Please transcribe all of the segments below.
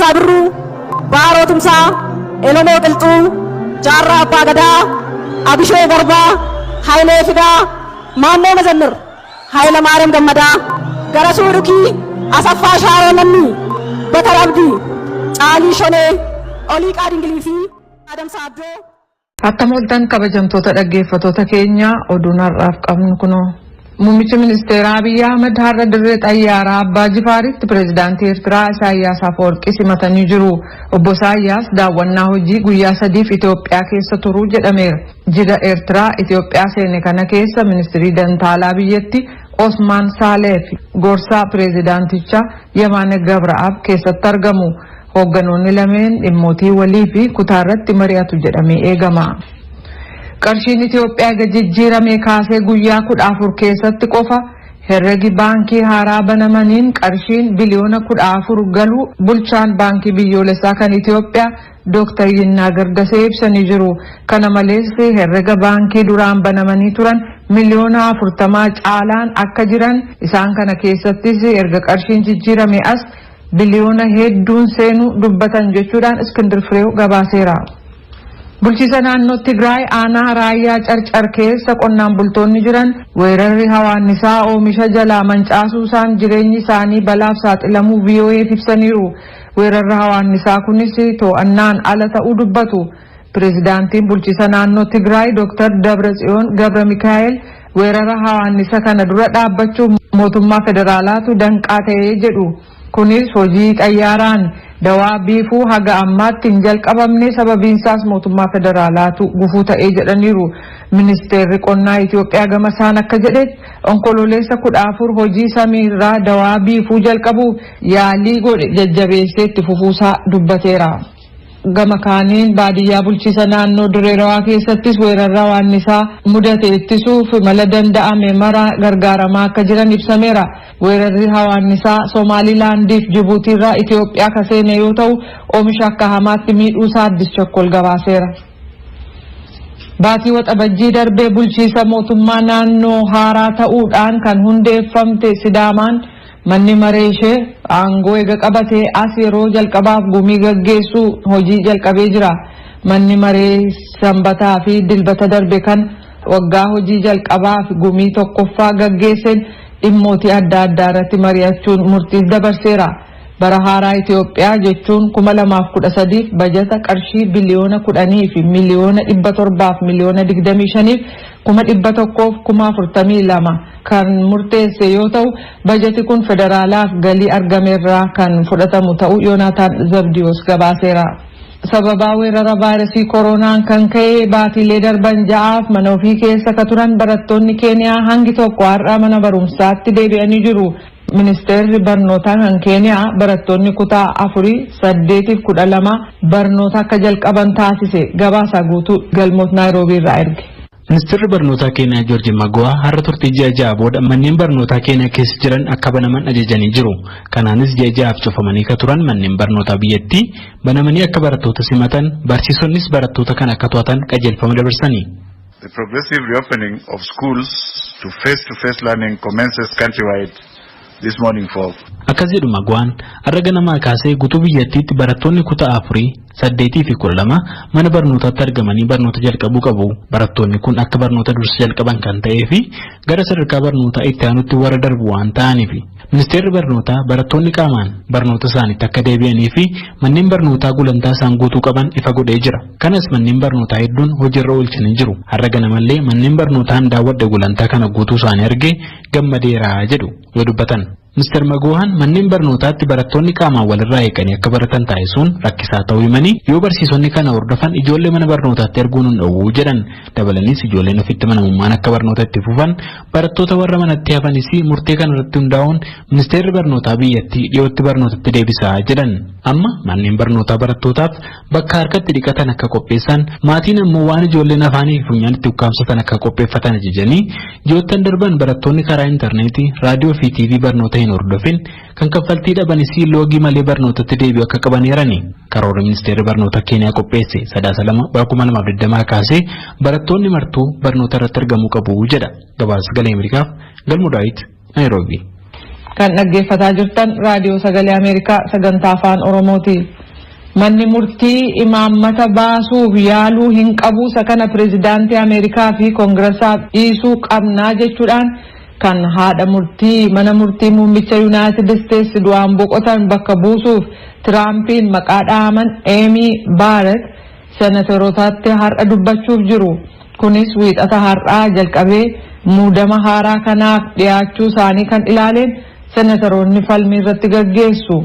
Raggaasaa Birruu, Baaroo Tumsaa, Elemoo Qilxuu, Jaarraa Abbaa Gadaa, Abishee Garbaa, Hayilee Fidaa, Maammoo Mazammir, Hayila Maariyaam Gammadaa, Garasuu Dhukii, Asaffaa Shaaroo Lammii, Bakar Abdii, Caalii Shonee, Oliiqaa Dingilii fi Adamsaa Abdoo. Akkam ooltan, kabajamtoota dhaggeeffattoota keenya, oduun har'aaf qabnu kunoo. Muummichi ministeeraa Abiyyi Ahmed har'a dirree xayyaaraa Abbaa Jifaaritti pireezidaantii Eertiraa Isaayyaas Afwerqii simatanii jiru. Obbo Isaayyaas daawwannaa hojii guyyaa 3f Itoophiyaa keessa turuu jedhameera. Jila Eertiraa Itoophiyaa seene kana keessa ministirii dantaalaa biyyattii Osmaan Saalee fi gorsaa pireezidaantichaa Yemaane Gabra'aab keessatti argamu. Hoogganoonni lameen dhimmootii walii fi kutaarratti mari'atu jedhamee eegama. Qarshiin Itoophiyaa gadi jijjiirame kaasee guyyaa 14 keessatti qofa herregi baankii haaraa banamaniin qarshiin biliyoona 14 galuu bulchaan baankii biyyoolessaa kan Itoophiyaa Dr. Yinnaagar Dasee ibsanii jiru. Kana malees, herrega baankii duraan banamanii turan miliyoona 40 caalaan akka jiran, isaan kana keessattis erga qarshiin jijjiirame as biliyoona hedduun seenuu dubbatan jechuudhaan Iskindir Fireew gabaaseera. Bulchiisa naannoo Tigraay aanaa Raayyaa Carcar keessa qonnaan bultoonni jiran weerarri hawaannisaa oomisha jalaa mancaasuu isaan jireenyi isaanii balaaf saaxilamuu VOA'f ibsaniiru. Weerarri hawaannisaa kunis to'annaan ala ta'uu dubbatu. Pireezidaantiin bulchiisa naannoo Tigraay Dr. Dabratsiyoon Gabra Mikaa'el weerara hawaannisa kana dura dhaabbachuuf mootummaa federaalaatu danqaa ta'ee jedhu. Kunis hojii xayyaaraan dawaa biifuu haga ammaatti hin jalqabamne, sababiinsaas mootummaa federaalaatu gufuu ta'ee jedhaniiru. Ministeerri qonnaa Itoophiyaa gama isaan akka jedhetti, Onkololeessa 14 hojii samiirraa dawaa biifuu jalqabuuf yaalii godhe jajjabeessee itti fufuusaa dubbateera. Gama kaaniin, baadiyyaa bulchiisa naannoo Dirree Dawaa keessattis weerarra hawaannisaa mudate ittisuuf mala danda'ame mara gargaaramaa akka jiran ibsameera. Weerarri hawaannisaa Somaalilaandiif Jibuutiirraa Itoophiyaa ka seene yoo ta'u, oomisha akka hamaatti miidhuusaa Addis Chokkol gabaaseera. Baatii Waxabajjii darbee bulchiisa mootummaa naannoo haaraa ta'uudhaan kan hundeeffamte Sidaamaan manni maree ishee aangoo eega qabatee as yeroo jalqabaaf gumii gaggeessuu hojii jalqabee jira. Manni maree Sanbataa fi Dilbata darbe kan waggaa hojii jalqabaaf gumii tokkoffaa gaggeesseen dhimmootii adda addaa irratti mari'achuun murtiis dabarseera. Bara haaraa Itoophiyaa jechuun 2013f bajata qarshii biliyoona 10 fi miliyoona 700f miliyoona 25f 142,042 kan murteesse yoo ta'u, bajati kun federaalaaf galii argameerraa kan fudhatamu ta'uu Yoonaataan Zabdiyoos gabaaseera. Sababaa weerara vaayirasii koronaan kan ka'e baatiilee darban 6f mana ofii keessa ka turan barattoonni Keeniyaa hangi tokko har'a mana barumsaatti deebi'anii jiru. Ministeerri barnootaa kan Keeniyaa barattoonni kutaa afurii, saddeetiif 12 barnoota akka jalqaban taasise. Gabaasaa guutuu Galmoot Naayiroobii irraa erge. Ministeerri barnootaa Keeniyaa Joorji Mago'aa har'a turtii ji'a 6 booda manneen barnootaa Keeniyaa keessa jiran akka banaman ajajanii jiru. Kanaanis ji'a 6f cufamanii ka turan manneen barnootaa biyyattii banamanii akka barattoota simatan, barsiisonnis barattoota kan akka to'atan qajeelfama dabarsanii. The progressive reopening of schools to face-to-face learning commences countrywide this morning for Akkas jedhu Mago'aan: har'a ganamaa kaasee guutuu biyyattiitti barattoonni kutaa afurii, saddeetii fi 12 mana barnootaatti argamanii barnoota jalqabuu qabu. Barattoonni kun akka barnoota dursa jalqaban kan ta'ee fi gara sadarkaa barnootaa itti aanutti warra darbu waan ta'aniif, ministeerri barnootaa barattoonni qaamaan barnoota isaaniitti akka deebi'anii fi manneen barnootaa gulantaa isaan guutuu qaban ifa godhee jira. Kanas manneen barnootaa hedduun hojiirra oolchanii jiru. Har'a ganamallee manneen barnootaan daawwadhe gulantaa kana guutuu isaanii argee gammadeera jedhu yoo dubbatan. Ministeer Magohaan manneen barnootaatti barattoonni qaamaan walirraa eeganii akka baratan taasisuun rakkisaa ta'uu himanii, yoo barsiisonni kana hordofan ijoollee mana barnootaatti erguun hin dhowwuu jedhan. Dabalaniis, ijoolleen ofitti amanamummaan akka barnoota itti fufan, barattoota warra manatti hafanis murtee kana irratti hundaa'uun ministeerri barnootaa biyyattii dhiyootti barnootatti deebisaa jedhan. Amma manneen barnootaa barattootaaf bakka harkatti dhiqatan akka qopheessan, maatiin ammoo waan ijoolleen afaanii fi funyaan itti ukkaamsatan akka qopheeffatan ajajanii, ji'oottan darban barattoonni karaa intarneetii, raadiyoo fi tiivii barnoota hin hordofin kan kaffaltii dhabanis loogii malee barnootatti deebi'u akka qaban eerani. Karoora ministeerri barnoota Keeniyaa qopheesse Sadaasa 2 bara 2020 kaasee barattoonni martuu barnoota irratti argamuu qabu jedha. Gabaasa Sagalee Ameerikaaf Galmoo Daawit, Naayiroobii. Kan dhaggeeffataa jirtan Raadiyoo Sagalee Ameerikaa sagantaa Afaan Oromooti. Manni murtii imaammata baasuuf yaaluu hin qabu, isa kana pireezidaantii Ameerikaa fi koongirasaaf dhiisuu qabnaa jechuudhaan kan haadha murtii mana murtii muummicha Yuunaayitid Isteetsi du'aan boqotan bakka buusuuf Tiraampiin maqaa dhahaman Eemii Baaret senatarootaatti har'a dubbachuuf jiru. Kunis wiixata har'aa jalqabee muudama haaraa kanaaf dhiyaachuu isaanii kan ilaaleen senataroonni falmii irratti gaggeessu.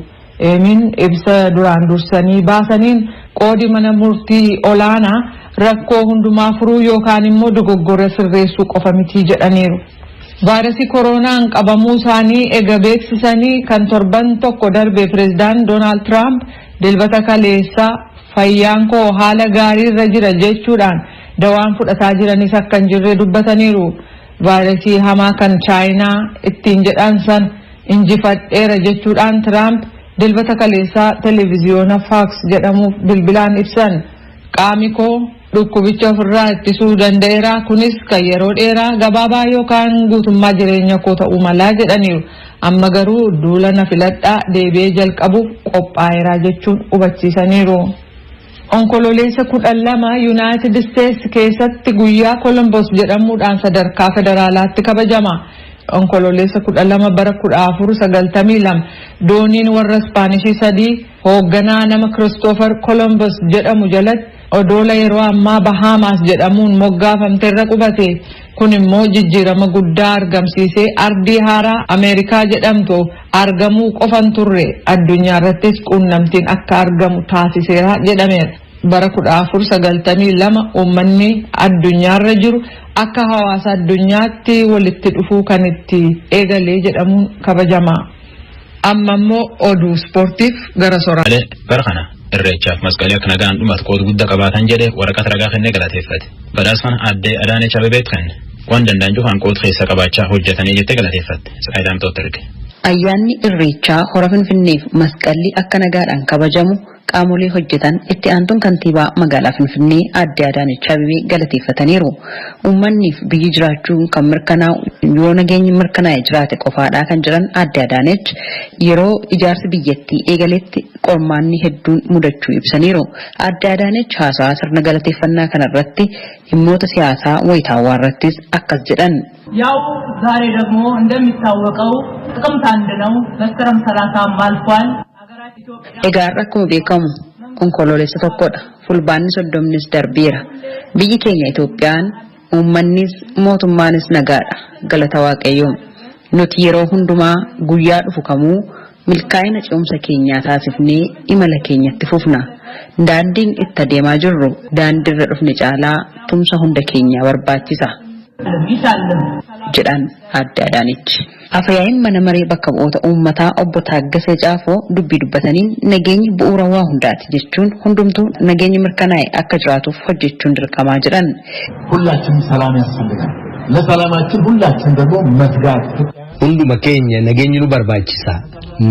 Eemiin ibsa duraan dursanii baasaniin qoodi mana murtii olaanaa rakkoo hundumaa furuu yookaan immoo dogoggora sirreessuu qofa mitii jedhaniiru. Vaayirasii koronaan qabamuu isaanii ega beeksisanii kan torban tokko darbe pireezidaant Doonaald Tiraamp Dilbata kaleessaa fayyaan koo haala gaarii irra jira jechuudhaan dawaan fudhataa jiranis akka hin jirre dubbataniiru. Vaayirasii hamaa kan Chaayinaa ittiin jedhan san injifadheera jechuudhaan Tiraamp Dilbata kaleessaa televiziyoona Fox jedhamuuf bilbilaan ibsan. Qaami koo dhukkubicha ofirraa ittisuu danda'eera, kunis kan yeroo dheeraa, gabaabaa yookaan guutummaa jireenya koo ta'uu malaa jedhaniiru. Amma garuu duula na filadhaa deebi'ee jalqabuuf qophaa'eera jechuun hubachiisaniiru. Onkololeessa 12 Yuunaayitid Isteetsi keessatti guyyaa Kolombos jedhamuudhaan sadarkaa federaalaatti kabajama. Onkololeessa 12 bara 1492 dooniin warra Ispaanishii sadii hoogganaa nama Kiristoofer Kolombos jedhamu jalatti odoola yeroo ammaa Bahaamaas jedhamuun moggaafamte irra qubate. Kun immoo jijjiirama guddaa argamsiisee ardii haaraa Ameerikaa jedhamtu argamuu qofan turre, addunyaa irrattis quunnamtiin akka argamu taasiseera jedhameera. Bara 1492 uummanni addunyaarra jiru akka hawaasa addunyaatti walitti dhufuu kan itti eegalee jedhamuun kabajama. Amma immoo oduu ispoortiif gara soraa. Malee bara kana Irreechaaf Masqalii akka nagaan dhumatu qooda guddaa qabaatan jedhee waraqata ragaa kennee galateeffate. Badhaasa kana addee Adaanech Abeebeet kenne. Waan danda'an cufaan qooda keessa qabaachaa hojjetanii jettee galateeffatte. Tsaayi Daamxootti erge. Ayyaanni Irreechaa Hora Finfinneef Masqalli akka nagaadhaan kabajamu qaamolee hojjetan itti aantuun kantiibaa magaalaa Finfinnee aadde Adaanech Abeebee galateeffataniiru. Uummanniif biyyi jiraachuun kan mirkanaa'u yoo nageenyi mirkanaa'e jiraate qofaadha kan jedhan aadde Adaanech, yeroo ijaarsi biyyattii eegaletti qormaanni hedduun mudachuu ibsaniiru. Aadde Adaanech haasaa sirna galateeffannaa kanarratti dhimmoota siyaasaa wayitaawaa irrattis akkas jedhan. ያው ዛሬ ደግሞ እንደሚታወቀው ጥቅምት 1 ነው። መስከረም 30ም አልፏል። Egaa har'a akkuma beekamu Onkoloolessa 1dha. Fulbaanni 30nis darbeera. Biyyi keenya Itoophiyaan, uummannis mootummaanis nagaadha. Galata Waaqayyoo. Nuti yeroo hundumaa guyyaa dhufu kamuu milkaa'ina ce'umsa keenyaa taasifnee imala keenyatti fufna. Daandiin itti adeemaa jirru daandiirra dhufne caalaa tumsa hunda keenyaa barbaachisa, jedhan aadde Adaanech. Afyaa'iin mana maree bakka bu'oota uummataa obbo Taaggasee Caafoo dubbii dubbataniin nageenyi bu'uura waa hundaati jechuun hundumtuu nageenyi mirkanaa'e akka jiraatuuf hojjechuun dirqamaa jedhan. ሁላችንም ሰላም ያስፈልጋል። ለሰላማችን ሁላችን ደግሞ መትጋት Hunduma keenya nageenyi nu barbaachisa.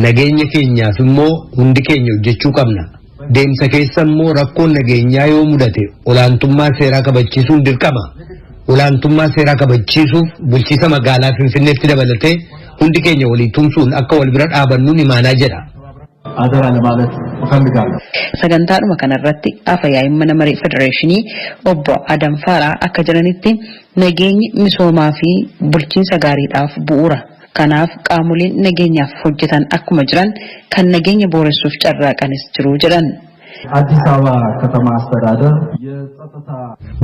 Nageenya keenyaaf immoo hundi keenya hojjechuu qabna. Deemsa keessa immoo rakkoon nageenyaa yoo mudate olaantummaa seeraa kabachiisuun dirqama. Olaantummaa seeraa kabachiisuuf bulchiisa magaalaa Finfinneetti dabalatee hundi keenya walii tumsuun akka wal bira dhaabannuun imaanaa jedha. አደራ ለማለት እፈልጋለሁ። Sagantaadhuma kanarratti afyaa'iin mana maree federeeshinii obbo Adam Faaraa akka jedhanitti nageenyi misoomaa fi bulchiinsa gaariidhaaf bu'uura. Kanaaf qaamoleen nageenyaaf hojjetan akkuma jiran kan nageenya booressuuf carraaqanis jiru jedhan. አዲስ አበባ ከተማ አስተዳደር የጸጥታ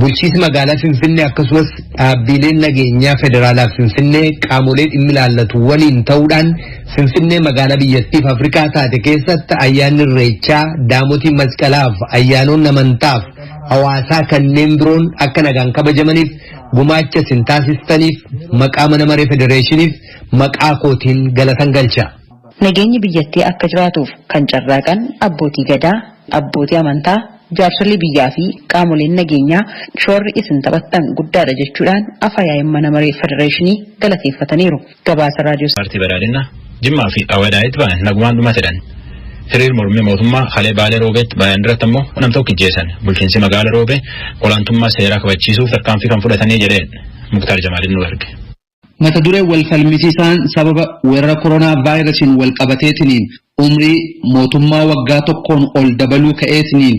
Bulchiinsi magaalaa Finfinnee akkasumas dhaabbileen nageenyaa federaalaa Finfinnee qaamolee dhimmi ilaallatu waliin ta'uudhaan Finfinnee magaalaa biyyattiif Afrikaa taate keessatti ayyaanni Irreechaa, daamotiin Masqalaaf, ayyaanonni amantaaf hawaasaa kanneen biroon akka nagaan kabajamaniif gumaacha isin taasistaniif maqaa mana maree federeeshiniif maqaa kootiin galatan galcha. Nageenyi biyyattii akka jiraatuuf kan carraaqan abbootii gadaa, abbootii amantaa, jaarsolii biyyaa fi qaamoleen nageenyaa shoorri isin taphattan guddaadha jechuudhaan afyaa'iin mana maree federeeshinii galateeffataniiru. Gabaasa raadiyoo Paartii Badhaadhinaa Jimmaa fi Awwadaayitti ba'an nagumaan dhumate jedhan. Hiriir mormii mootummaa Halee Baalee Roobeetti ba'an irratti ammoo nam tokko ijjeessan. Bulchiinsi magaala Roobee olaantummaa seeraa kabachiisuuf tarkaanfii kan fudhatanii jedheen. Muktaar Jamaaliin nu erge. Mata duree wal falmisiisaan sababa weerara koronaa vaayirasiin wal qabateetiniin umrii mootummaa waggaa tokkoon ol dabaluu ka'eetiniin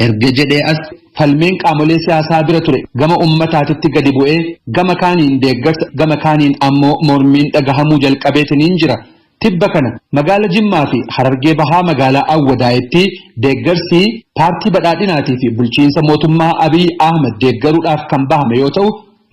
erga jedhee as falmeen qaamolee siyaasaa bira ture gama ummataatitti gadi bu'ee gama kaaniin deeggarsa gama kaaniin ammoo mormiin dhagahamuu jalqabeetiniin jira. Tibba kana magaala Jimmaa fi Harargee Bahaa magaalaa Awwadaayitti deeggarsi paartii badhaadhinaatii fi bulchiinsa mootummaa Abiy Ahmed deeggaruudhaaf kan bahame yoo ta'u,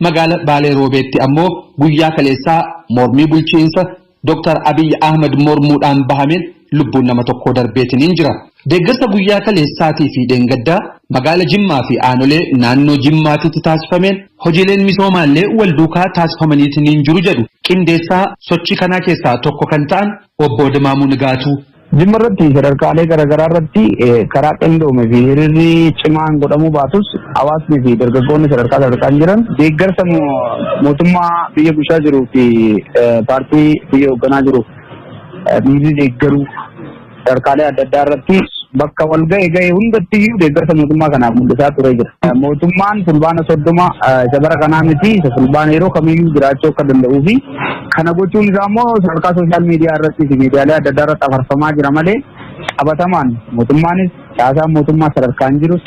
magaala Baalee Roobeetti ammoo guyyaa kaleessaa mormii bulchiinsa Dr. Abiy Ahmed mormuudhaan bahameen lubbuun nama tokkoo darbeetiniin jira. Deeggarsa guyyaa kaleessaatii fi dheengaddaa magaala Jimmaa fi aanolee naannoo Jimmaatitti taasifameen hojiileen misoomaallee wal duukaa taasifamaniitiniin jiru jedhu qindeessaa sochii kanaa keessaa tokko kan ta'an obbo Dimaamuu Nigaatuu. Jimma irratti sadarkaalee garaagaraa irratti karaa qindoome fi hiriirri cimaan godhamuu baatus hawaasni fi dargaggoonni sadarkaa sadarkaan jiran deeggarsa mootummaa biyya bulchaa jiruu fi paartii biyya hoogganaa jiru miirri deeggaruu sadarkaalee adda addaa irratti bakka wal ga'e ga'e hundatti iyyuu deeggarsa mootummaa kanaaf mul'isaa ture jira. Mootummaan fulbaana 30 isa bara kanaa miti isa fulbaana yeroo kamiyyuu jiraachuu akka danda'uu fi kana gochuun isaa immoo sadarkaa sooshaal miidiyaa irratti fi miidiyaalee adda addaa irratti afarfamaa jira malee qabatamaan mootummaanis caasaan mootummaa sadarkaan jirus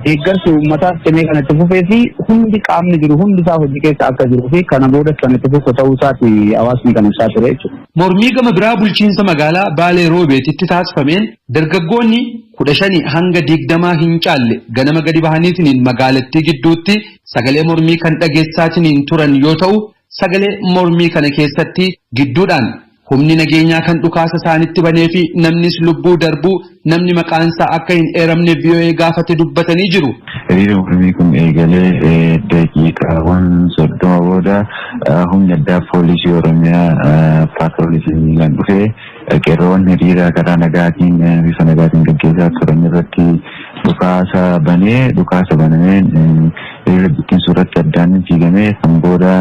deeggarsi uummataas cimee kan itti fufee fi hundi qaamni jiru hundi isaa hojii keessa akka jiruu fi kana boodas kan itti fufu ta'uu isaati hawaasni kan ibsaa ture jechuudha. Mormii gama biraa bulchiinsa magaalaa Baalee Roobeetitti taasifameen dargaggoonni 15 hanga 20 hin caalle ganama gadi bahaniitiniin magaalattii gidduutti sagalee mormii kan dhageessisaatiniin turan yoo ta'u, sagalee mormii kana keessatti gidduudhaan humni nageenyaa kan dhukaasa isaanitti banee fi namnis lubbuu darbuu namni maqaansaa akka hin eeramne voa gaafate dubbatanii jiru. Hiriirri mormii kun eegalee daqiiqaawwan 30 booda humni addaa poolisii Oromiyaa paatroolii fi miilaan dhufee qeerroowwan hiriira karaa nagaatiin bifa nagaatiin gaggeessaa turan irratti dhukaasa banee dhukaasa banameen hiriira bittinsuu irratti addaan fiigamee kan booda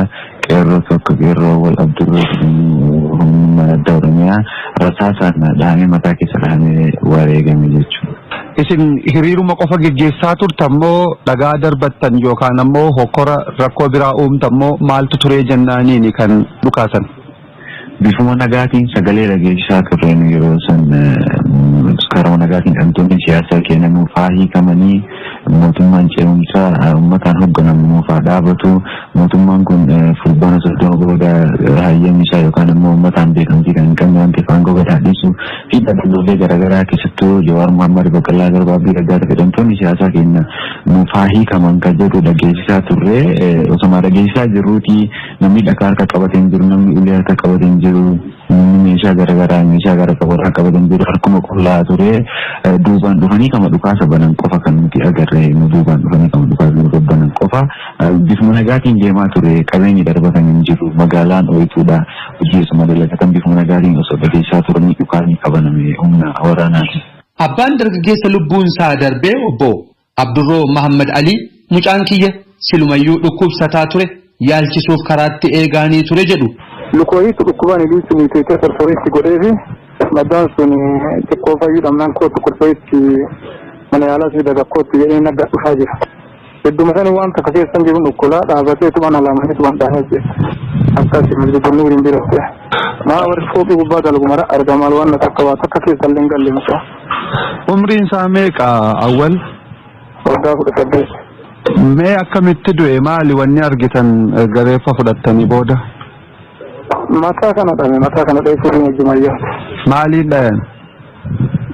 qeerroo tokko qeerroo Awwal Abdurroo jedhamu humna addaa Oromiyaa rasaasaan dhahamee mataa keessa dhahamee wareegame jechuudha. Isin hiriiruma qofa geggeessaa turtan moo dhagaa darbattan yookaan ammoo hokkora rakkoo biraa uumtan moo maaltu turee jennaaniini kan dhukaasan? Bifuma nagaatiin sagalee dhageessisaa turre nu yeroo san karuma nagaatiin hidhamtoonni siyaasaa keenya nuuf haa hiikamanii mootummaan ce'umsaa uummataan hoogganamu nuuf haa dhaabatu mootummaan kun fulbaana 30 booda hayyamni isaa yookaan immoo uummataan beekamtii kan hin qabne waan ta'eef aangoo gad haa dhiisu fi dhaadannoolee garaagaraa keessattuu Jawaar Mohammad Baqqalaa Garbaa Abdii Raggaasaa hidhamtoonni siyaasaa keenya nuuf haa hiikaman kan jedhu dhageessisaa turre osuma dhageessisaa jirruuti namni dhakaa harka qabate hin jiru namni ulee harka qabate hin jiru namni meeshaa garaagaraa meeshaa gara qabu harka qabate hin jiru harkuma qullaa ture duubaan dhufanii kama dhukaasa banan qofa kan nuti agarre nu duubaan dhufanii kama dhukaasa banan qofa bifuma nagaatiin deemaa ture qabeenyi darbatan hin jiru magaalaan ooyituudha hojii osuma dalagatan bifuma nagaatiin osoo dhageessaa turanii dhukaasni qabaname humna waraanaati. Abbaan dargaggeessa lubbuun isaa darbee obbo Abdurroo Mahammad Alii mucaan kiyya silumayyuu dhukkubsataa ture yaalchisuuf karaatti eegaanii ture jedhu. Lukooyiitu dhukkubaan ilii sun teetee tortoriitti godheefi madaan sun xiqqoo fayyuu dhabnaan kootu kolfooyitti mana yaalaa fi dagakkootti jedhee nagga dhufaa jira. Hedduma sani waan takka keessan jiru dhukkulaa dhaabatee tuman alaamanii tuman dhahamee jira. Akkasi masjidonni waliin biratti. Maa warri fooqii gubbaa dalagu mara argamaa waan takka waa takka keessa illee hin galle mucaa. Umriin isaa meeqa Awwal? Waggaa 18. Mee akkamitti du'e maali wanni argitan erga reeffa fudhattanii booda? Mataa kana dhame mataa kana dha'ee fuudhee hojjumayyaa. Maaliin dhayan?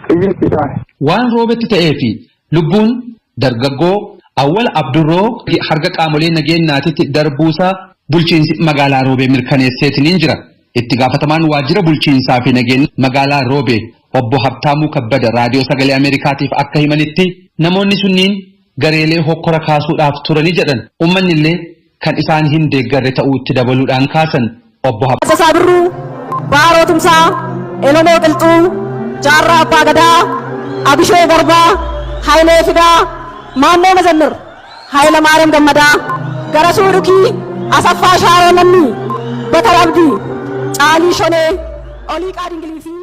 Xiyyiitiidhaan. Waan roobetti ta'ee fi lubbuun dargaggoo Awwal Abdurroo harka qaamolee nageennaatitti darbuusaa bulchiinsi magaalaa Roobee mirkaneesseetiniin jira. Itti gaafatamaan waajjira bulchiinsaa fi nageenya magaalaa Roobee obbo Habtaamuu Kabbada raadiyoo sagalee Ameerikaatiif akka himanitti namoonni sunniin gareelee hokkora kaasuudhaaf turani jedhan. Uummanni illee kan isaan hin deeggarre ta'uu itti dabaluudhaan kaasan obbo Taaddasaa Birruu, Baaroo Tumsaa, Elemoo Qilxuu, Jaarraa Abbaa Gadaa, Abishee Garbaa, Hayilee Fidaa, Maammoo Mazammir, Hayilamaariyaam Gammadaa, Garasuu Dhukii, Asaffaa Shaaroo Lammii, Bakar Abdii, Caalii Shonee, Oliiqaa Dingilii fi.